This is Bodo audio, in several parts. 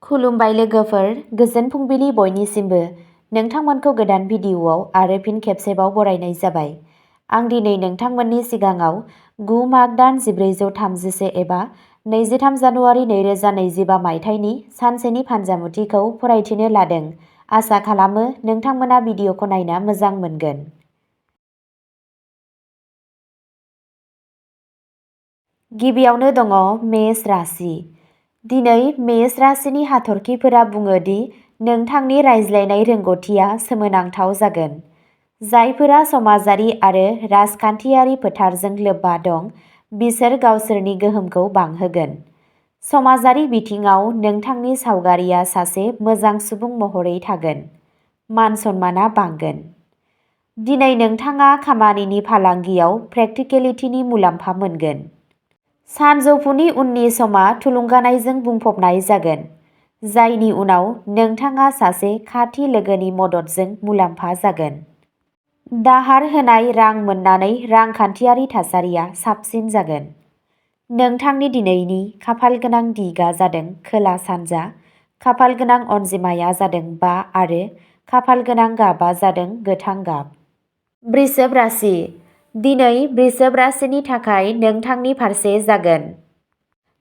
खुलुमबाय लोगोफोर, गोजोन फुंबिलि बयनिसिमबो। नोंथांमोनखौ गोदान भिडिअ'आव आरो फिन खेबसेबाव बरायनाय जाबाय। आं दिनै नोंथांमोननि सिगाङाव 9 माग दान 1434 एबा 23 जानुवारि 2025 मायथाइनि सानसेनि फानजामुथिखौ फरायथिनो लादों। आसा खालामो नोंथांमोना भिडिअ'खौ नायना मोजां मोनगोन। गिबियावनो दङ मेष राशि। दिनै मेष राशिनि हाथरखिफोरा बुङो दि नोंथांनि रायज्लायनाय रोंग'थिया सोमोनांथाव जागोन। जायफोरा समाजारि आरो राजखान्थियारि फोथारजों लोब्बा दं, बिसोर गावसोरनि गोहोमखौ बांहोगोन। समाजारि बिथिङाव नोंथांनि सावगारिया सासे मोजां सुबुं महरै थागोन। मान-सन्माना बांगोन। दिनै नोंथाङा खामानिनि फालांगियाव प्रेक्टिकेलिटिनि मुलाम्फा मोनगोन। सानजौफुनि उननि समा थुलुंगानायजों बुंफबनाय जागोन, जायनि उनाव नोंथाङा सासे खाथि लोगोनि मददजों मुलाम्फा जागोन। दाहार होनाय रां मोननानै रांखान्थियारि थासारिया साबसिन जागोन। नोंथांनि दिनैनि खाफालगोनां दिगा जादों खोला-सानजा, खाफालगोनां अनजिमाया जादों 5 आरो खाफालगोनां गाबआ जादों गोथां गाब। वृषभ राशि। दिनै वृषभ राशिनि थाखाय नोंथांनि फारसे जागोन।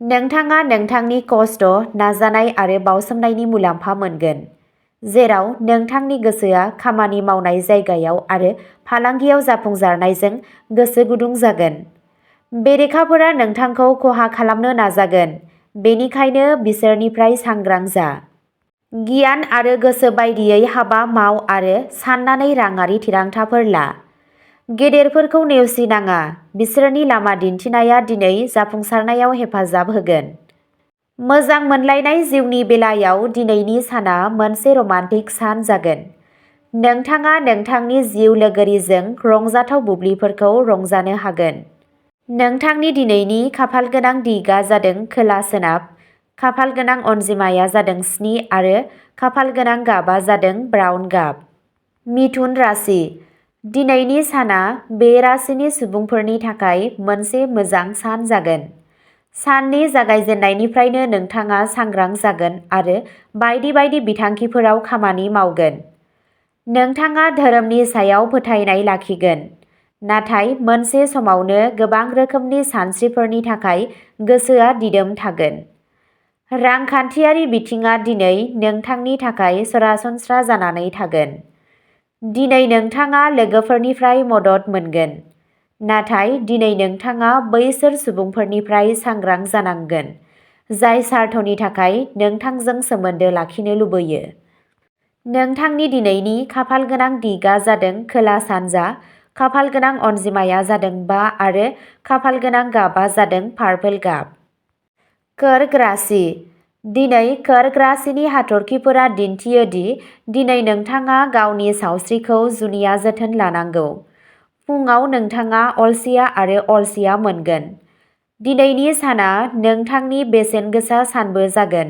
नोंथाङा नोंथांनि खस्थ', नाजानाय आरो बावसोमनायनि मुलाम्फा मोनगोन, जेराव नोंथांनि गोसोआ खामानि मावनाय जायगायाव आरो फालांगियाव जाफुंसारनायजों गोसो गुदुं जागोन। बेरेखाफोरा नोंथांखौ खहा खालामनो नाजागोन, बेनिखायनो बिसोरनिफ्राय सांग्रां जा। गियान आरो गोसो बायदियै हाबा माव आरो साननानै राङारि थिरांथाफोर ला। गेदेरफोरखौ नेवसिनाङा, बिसोरनि लामा दिन्थिनाया दिनै जाफुंसारनायाव हेफाजाब होगोन। मोजां मोनलायनाय जिउनि बेलायाव दिनैनि साना मोनसे रमान्टिक सान जागोन। नोंथाङा नोंथांनि जिउ लोगोरिजों रंजाथाव बुब्लिफोरखौ रंजानो हागोन। नोंथांनि दिनैनि खाफालगोनां दिगा जादों खोला-सोनाब, खाफालगोनां अनजिमाया जादों 7 आरो खाफालगोनां गाबआ जादों ब्राउन गाब। मिथुन राशि। दिनैनि साना बे राशिनि सुबुंफोरनि थाखाय मोनसे मोजां सान जागोन। साननि जागायजेन्नायनिफ्रायनो नोंथाङा सांग्रां जागोन आरो बायदि बायदि बिथांखिफोराव खामानि मावगोन। नोंथाङा धोरोमनि सायाव फोथायनाय लाखिगोन, नाथाय मोनसे समावनो गोबां रोखोमनि सानस्रिफोरनि थाखाय गोसोआ दिदोम थागोन। रांखान्थियारि बिथिङा दिनै नोंथांनि थाखाय सरासनस्रा जानानै थागोन। दिनै नोंथाङा लोगोफोरनिफ्राय मदद मोनगोन, नाथाय दिनै नोंथाङा बैसोर सुबुंफोरनिफ्राय सांग्रां जानांगोन, जाय स्वार्थनि थाखाय नोंथांजों सोमोन्दो लाखिनो लुबैयो। नोंथांनि दिनैनि खाफालगोनां दिगा जादों खोला-सानजा, खाफालगोनां अनजिमाया जादों 5 आरो खाफालगोनां गाबआ जादों पार्पल गाब। कर्क राशि। दिनै कर्क राशिनि हाथरखिफोरा दिन्थियो दि दिनै नोंथाङा गावनि सावस्रिखौ जुनिया जोथोन लानांगौ। फुंआव नोंथाङा अलसिया आरो अलसिया मोनगोन। दिनैनि साना नोंथांनि बेसेनगोसा सानबो जागोन।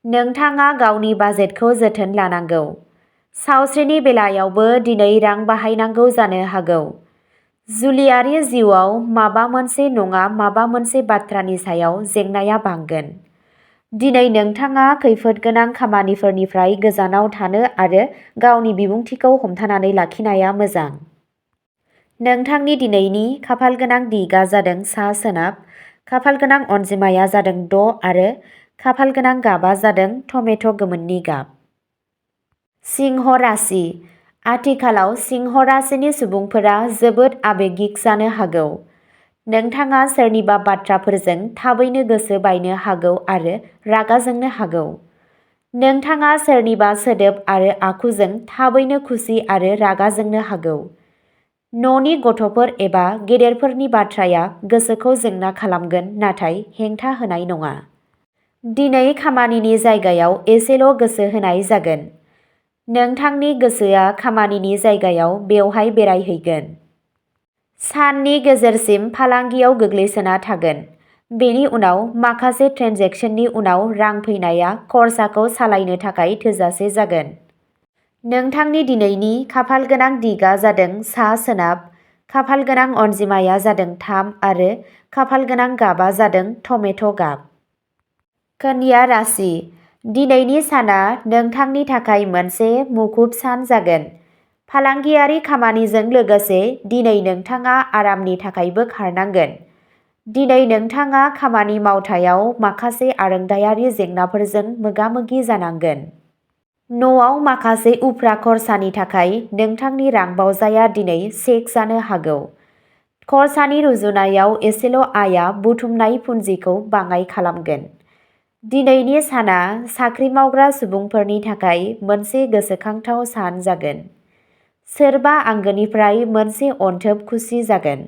नोंथाङा गावनि बाजेटखौ जोथोन लानांगौ। सावस्रिनि बेलायावबो दिनै रां बाहायनांगौ जानो हागौ। जुलियारि जिउआव माबा मोनसे नङा माबा मोनसे बाथ्रानि सायाव जेंनाया बांगोन। दिनै नोंथाङा खैफोदगोनां खामानिफोरनिफ्राय गोजानाव थानो आरो गावनि बिबुंथिखौ हमथानानै लाखिनाया मोजां। नोंथांनि दिनैनि खाफालगोनां दिगा जादों सा-सोनाब, खाफालगोनां अनजिमाया जादों 6 आरो खाफालगोनां गाबआ जादों टमेट' गोमोननि गाब। सिंह राशि। आथिखालाव सिंह राशिनि सुबुंफोरा जोबोद आबेगिक जानो हागौ। नोंथाङा सोरनिबा बाथ्राफोरजों थाबैनो गोसो बायनो हागौ आरो रागा जोंनो हागौ। नोंथाङा सोरनिबा सोदोब आरो आखुजों थाबैनो खुसि आरो रागा जोंनो हागौ। न'नि गथ'फोर एबा गेदेरफोरनि बाथ्राया गोसोखौ जेंना खालामगोन नाथाय हेंथा होनाय नङा। दिनै खामानिनि जायगायाव एसेल' गोसो होनाय जागोन। नोंथांनि गोसोआ खामानिनि जायगायाव बेवहाय बेरायहैगोन। साननि गेजेरसिम फालांगियाव गोग्लैसोना थागोन। बेनि उनाव माखासे ट्रेन्जेकसननि उनाव रां फैनाया खरसाखौ सालायनो थाखाय थोजासे जागोन। नोंथांनि दिनैनि खाफालगोनां दिगा जादों सा-सोनाब, खाफालगोनां अनजिमाया जादों 3 आरो खाफालगोनां गाबआ जादों टमेट' गाब। कन्या राशि। दिनैनि साना नोंथांनि थाखाय मोनसे मुखुब सान जागोन। फालांगियारि खामानिजों लोगोसे दिनै नोंथाङा आरामनि थाखायबो खारनांगोन। दिनै नोंथाङा खामानि मावथायाव माखासे आरोंदायारि जेंनाफोरजों मोगा-मोगि जानांगोन। न'आव माखासे उफ्रा खरसानि थाखाय नोंथांनि रांबावजाया दिनै चेक जानो हागौ। खरसानि रुजुनायाव एसेल' आयआ बुथुमनाय पुन्जिखौ बाङाइ खालामगोन। दिनैनि साना साख्रि मावग्रा सुबुंफोरनि थाखाय मोनसे गोसोखांथाव सान जागोन। सोरबा आंगोनिफ्राय मोनसे अनथोब खुसि जागोन।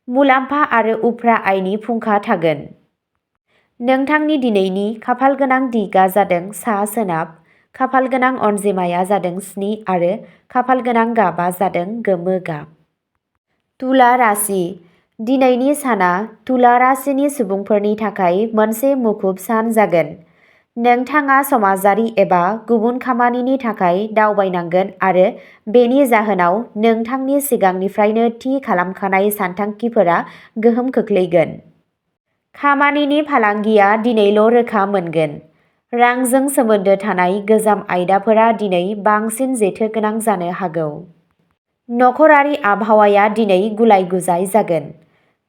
मुलाम्फा आरो उफ्रा आयनि फुंखा थागोन। नोंथांनि दिनैनि खाफालगोनां दिगआ जादों सा-सोनाब, खाफालगोनां अनजिमाया जादों 7 आरो खाफालगोनां गाबआ जादों गोमो गाब। तुला राशि। दिनैनि साना तुला राशिनि सुबुंफोरनि थाखाय मोनसे मुखुब सान जागोन। नोंथाङा समाजारि एबा गुबुन खामानिनि थाखाय दावबायनांगोन आरो बेनि जाहोनाव नोंथांनि सिगांनिफ्रायनो थि खालामखानाय सानथांखिफोरा गोहोम खोख्लैगोन। खामानिनि फालांगिया दिनैल' रोखा मोनगोन। रांजों सोमोन्दो थानाय गोजाम आयदाफोरा दिनै बांसिन जेथोगोनां जानो हागौ। नखरारि आबहावाया दिनै गुलाय-गुजाय जागोन।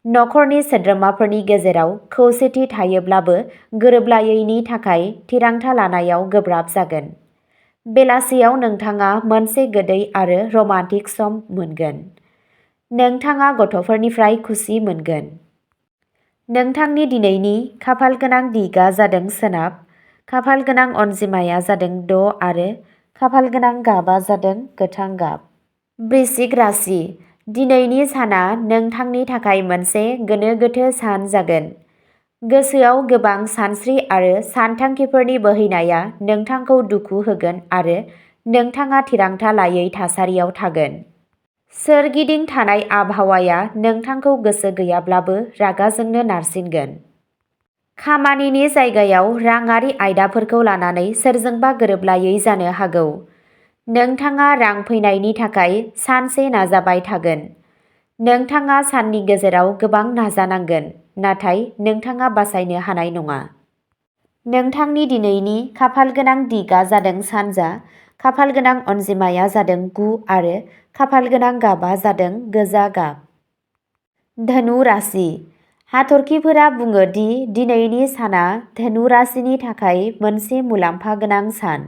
नखरनि सोद्रोमाफोरनि गेजेराव खौसेथि थायोब्लाबो गोरोबलायैनि थाखाय थिरांथा लानायाव गोब्राब जागोन। बेलासियाव नोंथाङा मोनसे गोदै आरो रमान्टिक सम मोनगोन। नोंथाङा गथ'फोरनिफ्राय खुसि मोनगोन। नोंथांनि दिनैनि खाफालगोनां दिगआ जादों सोनाब, खाफालगोनां अनजिमाया जादों 6 आरो खाफालगोनां गाबआ जादों गोथां गाब। वृश्चिक राशि। दिनैनि साना नोंथांनि थाखाय मोनसे गोनो-गोथो सान जागोन। गोसोआव गोबां सानस्रि आरो सानथांखिफोरनि बोहैनाया नोंथांखौ दुखु होगोन आरो नोंथाङा थिरांथा लायै थासारियाव थागोन। सोरगिदिं थानाय आबहावाया नोंथांखौ गोसो गैयाब्लाबो रागा जोंनो नारसिनगोन। खामानिनि जायगायाव राङारि आयदाफोरखौ लानानै सोरजोंबा गोरोबलायै जानो हागौ। नोंथाङा रां फैनायनि थाखाय सानसे नाजाबाय थागोन। नोंथाङा साननि गेजेराव गोबां नाजानांगोन, नाथाय नोंथाङा बासायनो हानाय नङा। नोंथांनि दिनैनि खाफालगोनां दिगआ जादों सानजा, खाफालगोनां अनजिमाया जादों 9 आरो खाफालगोनां गाबआ जादों गोजा गाब। धनु राशि। हाथरखिफोरा बुङो दि दिनैनि साना धनु राशिनि थाखाय मोनसे मुलाम्फा गोनां सान।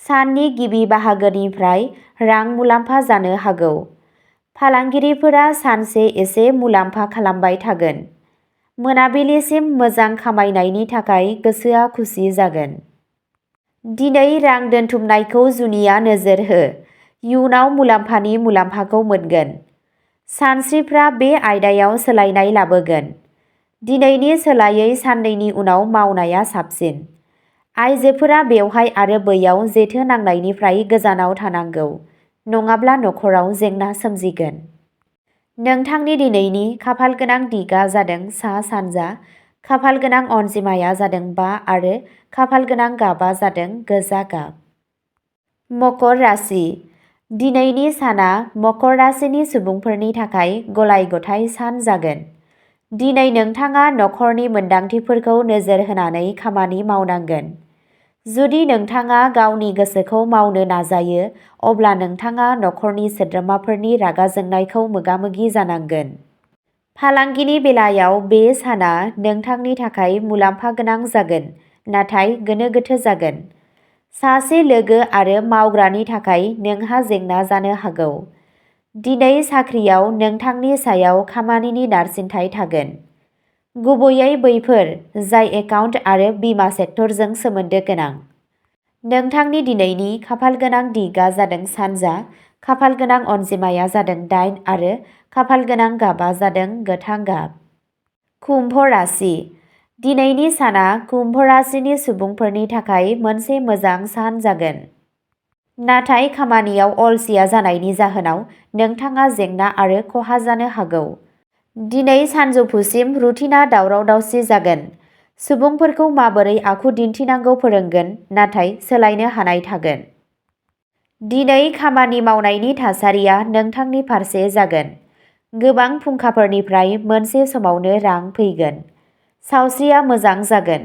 साननि गिबि बाहागोनिफ्राय रां मुलाम्फा जानो हागौ। फालांगिरिफोरा सानसे एसे मुलाम्फा खालामबाय थागोन। मोनाबिलिसिम मोजां खामायनायनि थाखाय गोसोआ खुसि जागोन। दिनै रां दोनथुमनायखौ जुनिया नोजोर हो। इयुनाव मुलाम्फानि मुलाम्फाखौ मोनगोन। सानस्रिफ्रा बे आयदायाव सोलायनाय लाबोगोन। दिनैनि सोलायै साननैनि उनाव मावनाया साबसिन। आइजोफोरा बेवहाय आरो बैयाव जेथो नांनायनिफ्राय गोजानाव थानांगौ, नङाब्ला नखराव जेंना सोमजिगोन। नोंथांनि दिनैनि खाफालगोनां दिगआ जादों सा-सानजा, खाफालगोनां अनजिमाया जादों 5 आरो खाफालगोनां गाबआ जादों गोजा गाब। मकर राशि। दिनैनि साना मकर राशिनि सुबुंफोरनि थाखाय गलाय-गथाय सान जागोन। दिनै नोंथाङा नखरनि मोनदांथिफोरखौ नोजोर होनानै खामानि मावनांगोन। जुदि नोंथाङा गावनि गोसोखौ मावनो नाजायो, अब्ला नोंथाङा नखरनि सोद्रोमाफोरनि रागा जोंनायखौ मोगा-मोगि जानांगोन। फालांगिनि बेलायाव बे साना नोंथांनि थाखाय मुलाम्फा गोनां जागोन, नाथाय गोनो-गोथो जागोन। सासे लोगो आरो मावग्रानि थाखाय नोंहा जेंना जानो हागौ। दिनै साख्रियाव नोंथांनि सायाव खामानिनि नारसिनथाय थागोन। गुबैयै बैफोर जाय एकाउन्ट आरो बीमा सेक्टरजों सोमोन्दो गोनां। नोंथांनि दिनैनि खाफालगोनां दिगआ जादों सानजा, खाफालगोनां अनजिमाया जादों 8 आरो खाफालगोनां गाबआ जादों गोथां गाब। कुम्भ राशि। दिनैनि साना कुम्भ राशिनि सुबुंफोरनि थाखाय मोनसे मोजां सान जागोन। नाथाय खामानियाव अलसिया जानायनि जाहोनाव नोंथाङा जेंना आरो खहा जानो हागौ। दिनै सानजौफुसिम रुटिनआ दावराव-दावसि जागोन। सुबुंफोरखौ माबोरै आखु दिन्थिनांगौ फोरोंगोन, नाथाय सोलायनो हानाय थागोन। दिनै खामानि मावनायनि थासारिया नोंथांनि फारसे जागोन। गोबां फुंखाफोरनिफ्राय मोनसे समावनो रां फैगोन। सावस्रिया मोजां जागोन।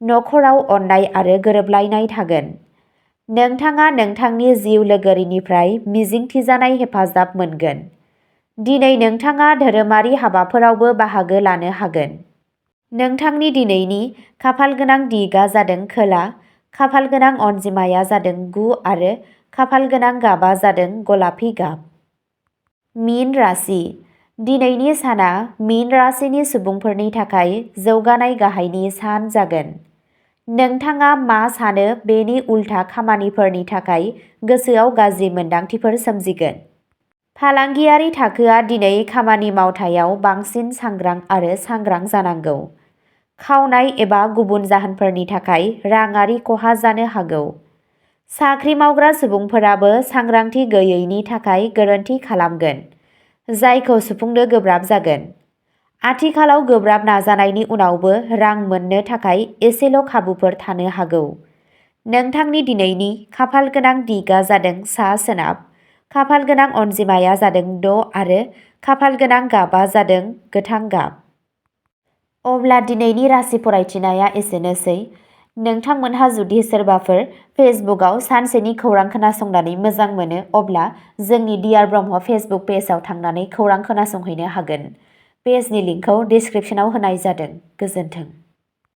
नखराव अननाय आरो गोरोबलायनाय थागोन। नोंथाङा नोंथांनि जिउ लोगोरिनिफ्राय मिजिंथिजानाय हेफाजाब मोनगोन। दिनै नोंथाङा धोरोमारि हाबाफोरावबो बाहागो लानो हागोन। नोंथांनि दिनैनि खाफालगोनां दिगआ जादों खोला, खाफालगोनां अनजिमाया जादों 9 आरो खाफालगोनां गाबआ जादों गलापि गाब। मीन राशि। दिनैनि साना मीन राशिनि सुबुंफोरनि थाखाय जौगानाय गाहायनि सान जागोन। नोंथाङा मा सानो बेनि उल्था खामानिफोरनि थाखाय गोसोआव गाज्रि मोन्दांथिफोर सोमजिगोन। फालांगियारि थाखोआ दिनै खामानि मावथायाव बांसिन सांग्रां आरो सांग्रां जानांगौ। खावनाय एबा गुबुन जाहोनफोरनि थाखाय राङारि खहा जानो हागौ। साख्रि मावग्रा सुबुंफोराबो सांग्रांथि गैयैनि थाखाय गोरोन्थि खालामगोन, जायखौ सुफुंनो गोब्राब जागोन। आथिखालाव गोब्राब नाजानायनि उनावबो रां मोननो थाखाय एसेल' खाबुफोर थानो हागौ। नोंथांनि दिनैनि खाफालगोनां दिगआ जादों सा-सोनाब, खाफालगोनां अनजिमाया जादों 6 आरो खाफालगोनां गाबआ जादों गोथां गाब। अब्ला दिनैनि राशि फरायथिनाया एसेनोसै। नोंथांमोनहा जुदि सोरबाफोर फेसबुकआव सानसेनि खौरां खोनासंनानै मोजां मोनो अब्ला जोंनि डियार ब्रह्म फेसबुक पेजआव थांनानै खौरां खोनासंहैनो हागोन। पेजनि लिंकखौ डिस्क्रिप्शनाव होनाय जादों। गोजोन्थों।